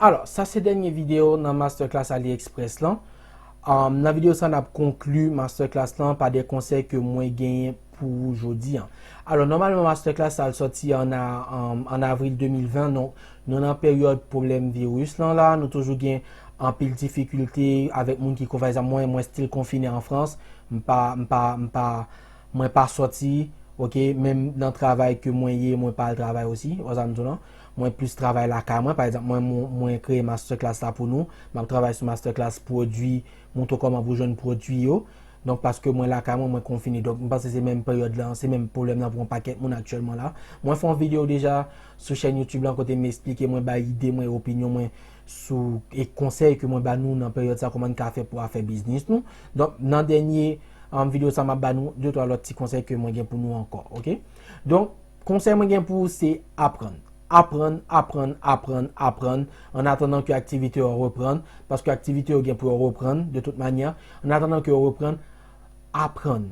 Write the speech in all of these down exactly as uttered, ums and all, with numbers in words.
Alò, sa se dènye videyo nan masterclass AliExpress lan. Um, nan videyo sa, n ap konkli masterclass lan pa de konsèy ke mwen genyen pou ou jodi an. Alò, nòmalman, masterclass sa al sòti an, a- um, an avril de mil ven, donk nou nan peryòd pwoblèm viris lan la, nou toujou gen anpil difikilte avèk moun ki konfine. Mwen, mwen still konfine an Frans, m pa, m pa, m pa, mwen pa sòti, ok, menm nan travay ke mwen ye, mwen pa al travay osi, ou sa m di w lan. Mwen plis travay lakay mwen, pa egzanp, mwen, mwen, mwen kreye masterclass la pou nou, m ap travay sou masterclass pwodui, montre w kòman pou jwenn pwodui yo. Donk, paske mwen lakay mwen, mwen konfine. Donk, m panse se menm peryòd lan, se menm pwoblèm nan pou yon pakèt moun aktyèlman la. Mwen fè yon videyo deja sou chèn YouTube lan kote m esplike, mwen bay ide mwen, opinyon mwen sou, e konsèy ke mwen ba nou nan peryòd sa, kòman n ka fè pou afè biznis nou. Donk, nan dènye, um, videyo sa, m ap ba nou de twa lòt ti konsèy ke mwen gen pou nou ankò, ok? Donk, konsèy mwen gen pou ou se aprann. Aprann, aprann, aprann, aprann. An atandan ke aktivite yo reprann, paske aktivite yo gen pou yo reprann, de tout manyè. An atandan ke yo reprann, aprann.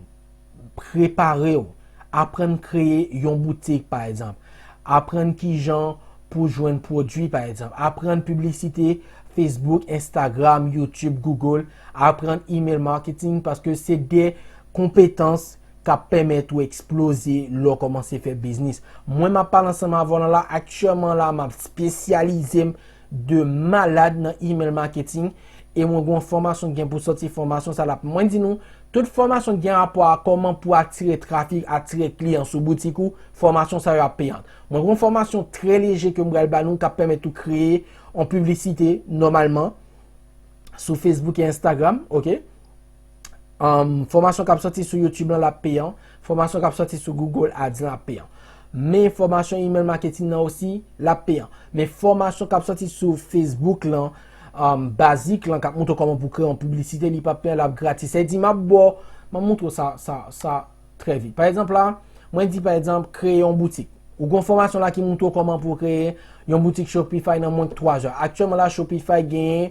Prepare w. Aprann kreye yon boutik, pa egzanp. Aprann kijan pou jwenn pwodui, pa egzanp. Aprann piblisite Facebook, Instagram, YouTube, Google. Aprann email marketing, paske se de konpetans k ap pèmèt ou eksploze lè w kòmanse fè biznis. Mwen, m ap pale ansanm avè w lan la, aktyèlman la, m ap espesyalize m de malad nan email marketing, e mwen gen yon fòmasyon ki gen pou sòti, fòmasyon sa la, mwen di nou, tout fòmasyon ki gen rapò a kòman pou atire trafik, atire kliyan sou boutik ou, fòmasyon sa yo ap peyan. Mwen gen yon fòmasyon trè leje ke m pral ba nou k ap pèmèt ou kreye yon piblisite nòmalman sou Facebook e Instagram, ok? Um, fòmasyon k ap sòti sou YouTube lan, l ap peyan. Fòmasyon k ap sòti sou Google Ads lan ap peyan. Men fòmasyon email marketing nan osi, l ap peyan. Men fòmasyon k ap sòti sou Facebook lan, um, bazik lan, k ap montre w kòman pou kreye yon piblisite, li p ap peyan, l ap gratis. Sa vle di, m ap ba w, m ap montre w sa, sa, sa trè vit. Pa egzanp la, mwen di pa egzanp, kreye yon boutik. Ou gen yon fòmasyon la ki montre w kòman pou w kreye yon boutik Shopify nan mwen k twa zè. Aktyèlman la, Shopify genyen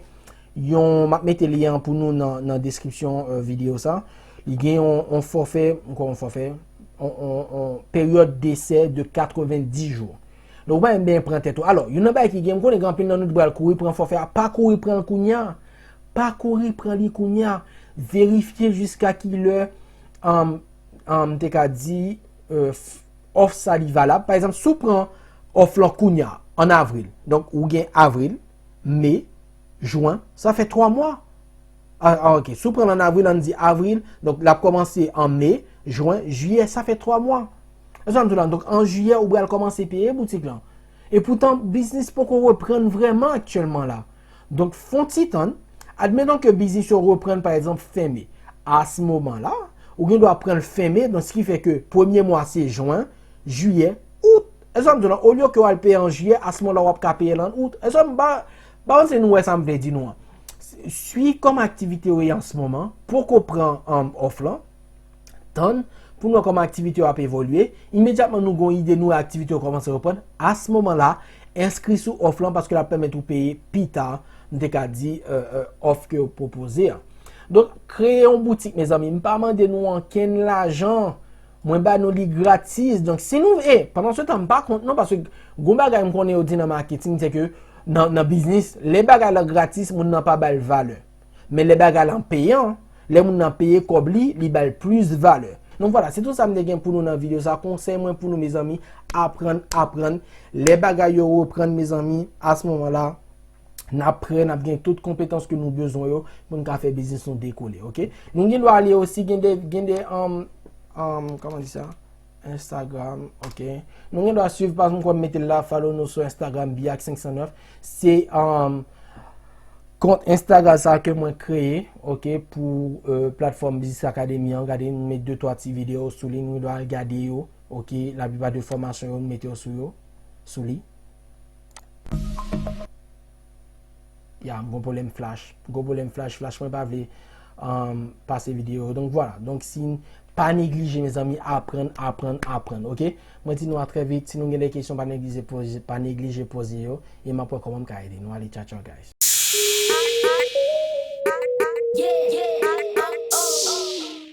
yon, m ap mete lyen an pou nou nan, nan deskripsyon, euh, videyo sa. Li gen yon, yon fòfè, ankò yon fòfè, yon, yon, yon peryòd desè de katrevenndis jou. Donk, ou pa menm bezwen pran tèt ou. Alò, youn nan bagay ki gen, m konnen gen anpil nan nou ki pral kouri pran fòfè a. Pa kouri pran l kounye a. Pa kouri pran li kounye a. Verifye jiska kilè, um, um, m te ka di, euh, f- òf sa li valab. Pa egzanp, si w pran òf lan kounye a, an avril, donk ou gen avril, me, jwen, sa fè twa mwa. Ah, ah, ok. Si w pran l an avril, ann di avril, donk l ap kòmanse an me, jwen, jiyè, sa fè twa mwa. Èske w konprann? Donk an jiyè, ou pral kòmanse peye boutik lan. E poutan, biznis poko reprann vrèman aktyèlman la. Donk, fè yon ti tann. Admeton ke biznis yo reprann, pa egzanp, fen me. A se moman la, ou gen dwa pran l fen me, donk, sa ki fè ke premye mwa se jwen, jiyè, out. Èske w konprann? Olye ke w al peye an jiyè, a se moman la w ap ka peye l an out. Èske w konprann? M pa, m pa panse nou wè sa m vle di nou an. Sui kòman aktivite yo ye an se moman, poko pran, um, òf lan. Tann pou n wè kòman aktivite yo ap evolye. Imedyatman nou gen yon ide, nou wè aktivite yo kòmanse reprann. A se moman la, enskri sou òf lan paske l ap pèmèt ou peye pita, m te ka di, euh, euh, òf ke yo pwopoze an. Donk, kreye yon boutik, mezanmi. M pa mande nou ankenn lajan. Mwen ba nou li gratis. Donk, si nou, e, pandan se tan, m pa kont non, paske gon bagay m konnen yo di nan maketing, se ke nan, nan biznis, lè bagay lan gratis, moun nan pa ba l valè. Men lè bagay lan peyan, lè moun nan peye kòb li, li ba l plis valè. Donk vwala, se tout sa m te gen pou nou nan videyo sa. Konsèy mwen pou nou, mezanmi, aprann, aprann. Lè bagay yo reprann, mezanmi, a se moman la, n ap prè, n ap gen tout konpetans ke nou bezwen yo pou n ka fè biznis nou dekole, ok? Nou gen dwa ale osi, gen de, gen de, um, um, kòman di sa? Instagram, ok. Nou gen dwa swiv paj mwen, kwè m mete l la, follow nou sou Instagram, Biak senk san nèf. Se, um, kont Instagram sa ke mwen kreye, ok, pou, euh, platfòm Business Academy an. Gade, m met de twa ti videyo sou li, nou dwa al gade yo, ok. Laplipa de fòmasyon yo, m mete yo sou yo, sou li. Ya, m gon pwoblèm flash. M gon pwoblèm flash. Flash mwen pa vle, um, pase videyo. Donk, vwala. Donk, si n pa neglije, mezanmi, aprann, aprann, aprann, ok? Mwen di nou a trè vit. Si nou gen de kesyon, pa neglije poze, pa neglije poze yo. E m ap wè kòman m ka ede nou. Ale, tchaw, tchaw, guys.